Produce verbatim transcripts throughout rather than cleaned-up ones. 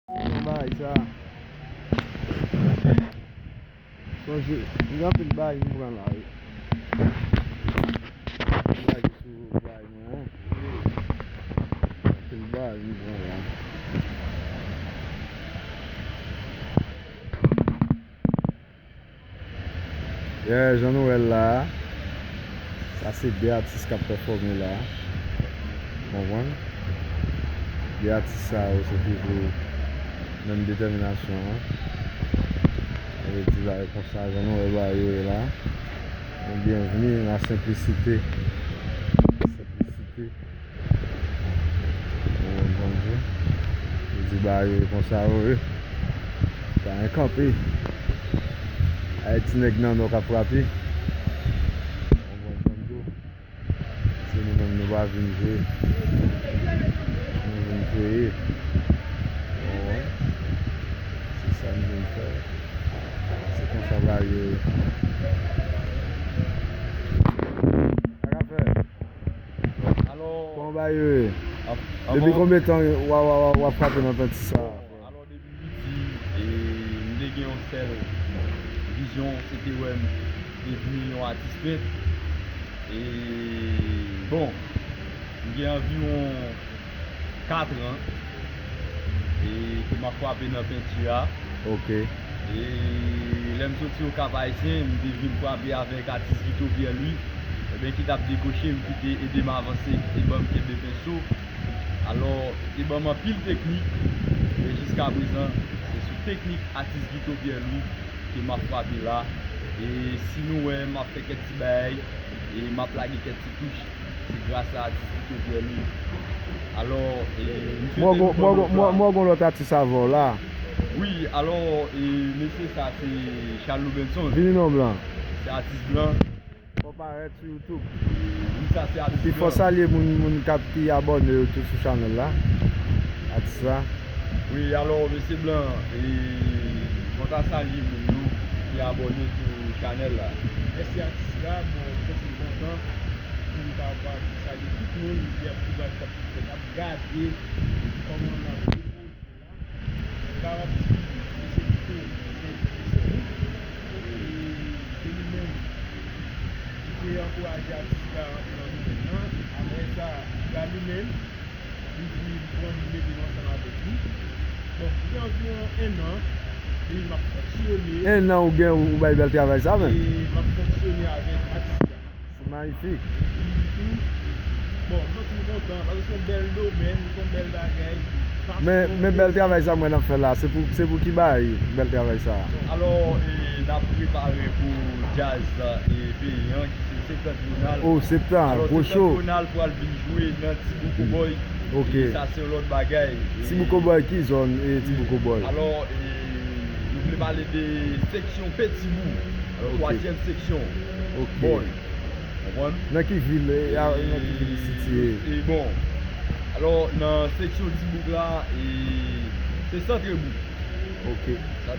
Nan bagay sa. Sonje, gen anpil bagay m pran la, wi. Bagay sou bagay mwen an. Anpil bagay m pran la. Yeah, jan nou wè l la a, sa se de atis k ap pèfòme la a. Konprann? De atis sa yo, se toujou menm detèminasyon an. Sa vle di la, e konsa, jan nou wè bagay yo ye la. Yon byenvni, la senplisite. Senplisite. Ou konprann sa m di? Yo di bagay yo konsa yo ye. Pa gen kanpe. Ay ti nèg nan nò k ap frape. Ou konprann sa m di? Se nou menm nou pa vin jwe. Nou vin kreye. Ou konprann? Se sa nou vin fè. Se konsa bagay yo ye. Sa k ap fèt? Alò, kòman bagay yo ye? Depi konbyen tan w ap, w ap, w ap, w ap frape nan penti sa a? Alò, depi m piti, e, m te gen yon sèl vizyon, se te wè m devni yon atis pent. E, bon, m gen anviwon kat an, e, ke m ap frape nan penti a. Ok. E lè m soti Okap Ayisyen, m te vin frape avèk atis Guito Pierre Louis, ebyen, ki t ap dekoche m, ki te ede m avanse, ki te ban m kenbe penso. Alò, te ban m anpil teknik, e jiskaprezan, se sou teknik atis Guito Pierre Louis ke m ap frape la. E si nou wè, m ap fè kèk ti bagay, e m ap lage kèk ti touch. Se gras a atis Guito Pierre Louis. Alò, e, misye te nou ban lòt la. Mwen gon lòt atis avè w la. Wi, alò, e, mesye sa se Charles Loubenson. Vini non, blan. Se atis blan. Fò parèt sou YouTube. Wi, sa se atis blan. Epi fò salye moun, moun k ap, ki abòne yo tou sou chanèl la. Atis la. Wi, alò, mesye blan, e, fò ta salye moun yo ki abòne sou chanèl la. Mèsi atis la, bon, m santi m kontan pou m kapab salye tout moun, epi ap tout moun k ap, k ap gade kòman n ap depoze la. M kapab di, mesye Guito, se enteresan nou. E, se li menm ki te ankouraje atis la rantre nan domèn nan. Apre sa, Gary menm, li di m pran m mete m ansanm avèk li. Bon, m gen anviwon en an, e m ap fonksyone. En an ou gen, ou bay bèl travay sa menm? E m ap fonksyone avèk atis la. Se mayifik. Bon, m santi m kontan, paske se yon bèl domèn, se yon bèl bagay. Men, men bèl travay sa m wè n ap fè la, se pou, se pou ki bagay bèl travay sa? Alò, e, n ap prepare pou djaz, e, peyi an, ki se Septantrional. Oh, Septan, gwo cho. Alò, Septantrional pral vin jwe nan Tibou Cowboy. Ok. E sa se yon lòt bagay. E Tibou Cowboy, ki zòn, e, Tibou Cowboy? Alò, e, nou vle pale de seksyon Petibou. Alò, twazyèm seksyon. Ok. Boy. Konprann? Nan ki vil, e, a, nan ki vil li sitiye? E, bon. Alò, nan seksyon Tibouk la, e, se Santrebouk. Ok.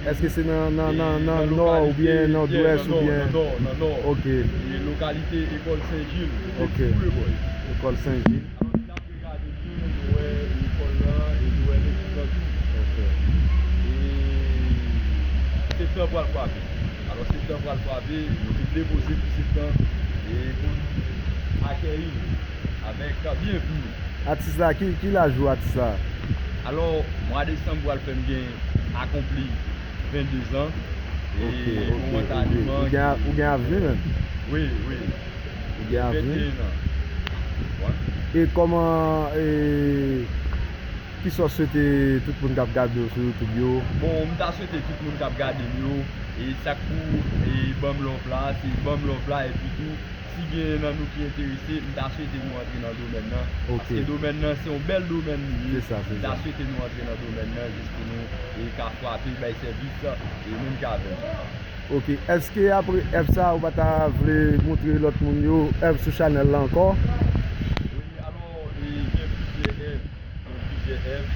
Èske se nan, nan, nan, nan nò oubyen nan dwès oubyen? Nan nò, nan nò. Ok. E lokalite Ekòl Sen Jil. Ok. Petibou, boy. Ekòl Sen Jil. Alò, si n ap regade byen, nou wè lekòl lan, e nou wè legliz lan tou. Ok. E Septan pral frape. Alò, Septan pral frape, nou vin depoze pou Septan, e pou n akèyi l avèk byenvni. Atis la, ki, ki laj ou atis la? Alò, mwa desanm pral fè m gen akonpli vennde zan. E ok, ok, momantaliman, ok. Ou gen, ou gen avni menm? Wi, wi. Ou gen avni? Venteyen an. Wi. E kòman, e, kisa w swete tout moun k ap gade w sou YouTube yo? Bon, m ta swete tout moun k ap gade m yo, e sa k pou, e, ban m love la, se ban m love la, epi tou, si gen nan nou ki enterese, m ta swete nou antre nan domèn nan. Ok. Paske domèn nan, se yon bèl domèn li ye. Se sa, se sa. M ta swete nou antre nan domèn nan, jis pou nou, e, ka frape, bay sèvis, e, moun k ap vann. Ok. Èske apre èv sa, ou pa ta vle montre lòt moun yo èv sou chanèl la ankò? Wi, alò, e, gen plizyè èv. Gen plizyè èv.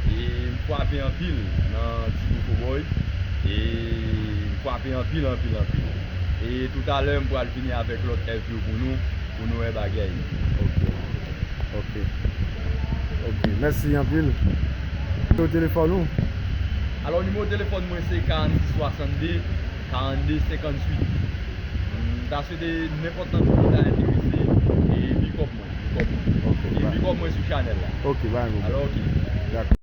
E m frape anpil nan Tibou Cowboy. E m frape anpil, anpil, anpil. E toutalè, m pral vini avèk lòt èv yo pou nou, pou nou wè bagay. Ok. Ok. Ok. Mèsi anpil. Nimewo telefòn ou? Alò, nimewo telefòn mwen se karannsis swasannde, karannde senkantuit. M ta swete nenpòt nan nou ki ta enterese, e pick up mwen, pick up mwen. Ok, E ba- pick up mwen sou chanèl la. Ok, ba nou. Alò, ok. Dakò.